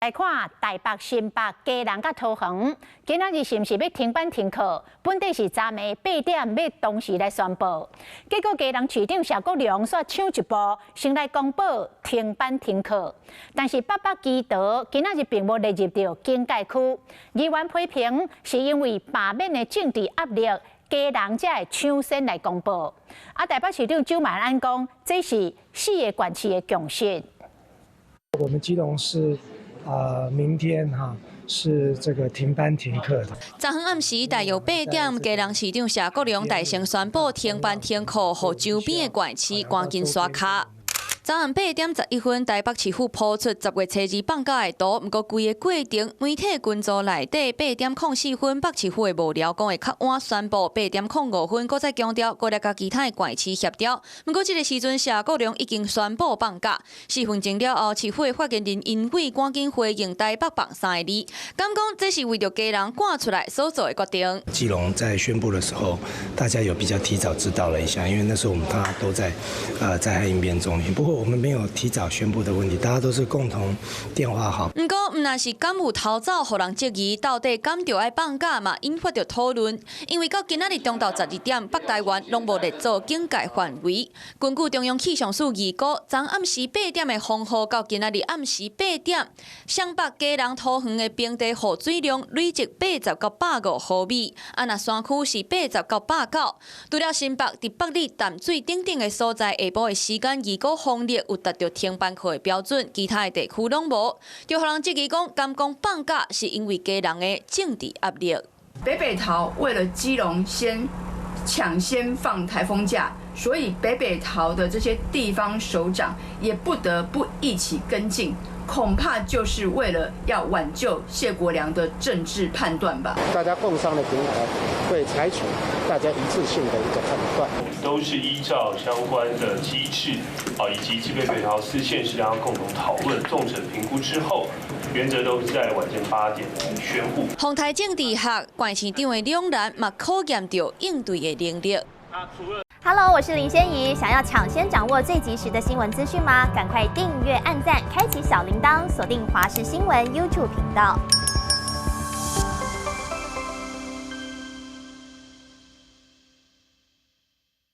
來看台北、新北、基隆佮桃園，今仔日是毋是欲停班停課？本底是昨暝8點欲同時來宣布，結果基隆市長謝國樑煞搶一步，先來公布停班停課。但是北北基桃今仔日並無列入著警戒區，議員批評是因為罷免的政治壓力，基隆才會搶先來公布。啊，台北市長蔣萬安講，這是四個縣市的共識。我們基隆市啊，明天哈是這個停班停課的。昨昏暗時大約8點，基隆市長謝國樑代先宣布停班停課，予周邊的縣市趕緊刷跤。昨暗8點11分，台北市府拋出10月初二放假的圖，毋過規个過程，媒體群組內底8點04分，北市府的幕僚講會較晚宣布，8點05分，閣再強調，閣來佮其他的縣市協調。毋過這个時陣，謝國樑已經宣布放假。4分鐘了後，市府的發言人殷偉趕緊回應台北放三个字，敢講這是為著基隆趕出來所做的決定。基隆在宣布的時候，大家有比較提早知道了一下，因為那時候我們大家都在災害應變中心。不過我們沒有提早宣布的問題，大家都是共同電話好。毋過，毋但是敢有逃走，予人質疑到底敢著愛放假嘛，引發著討論。因為到今仔日中晝12點，北台灣攏無列做警戒範圍。根據中央氣象署預估，昨暗時八點的風雨到今仔日暗時八點，雙北、基隆、桃園的平地雨水量累積80到150毫米，啊，若山區是80到190。除了新北佇北里淡水等等的所在，下晡的時間預估風力有達著停班課的標準，其他的地區攏無，就予人質疑講，敢講放假是因為基隆的政治壓力。北北桃為了基隆先搶先放颱風假，所以北北桃的這些地方首長也不得不一起跟進，恐怕就是為了要挽救謝國樑的政治判斷吧。大家共商的平台會採取大家一致性的一個判斷，都是依照相關的機制啊，以及北北桃四縣市然後共同討論、綜整評估之後，原則都是在晚間8點來宣布。風台政治學，縣市長的兩難嘛，考驗著應對的能力。 Hello，我是林仙怡，想要搶先掌握最及時的新聞資訊嗎？趕快訂閱、按讚、開啟小鈴鐺，鎖定華視新聞 YouTube 頻道。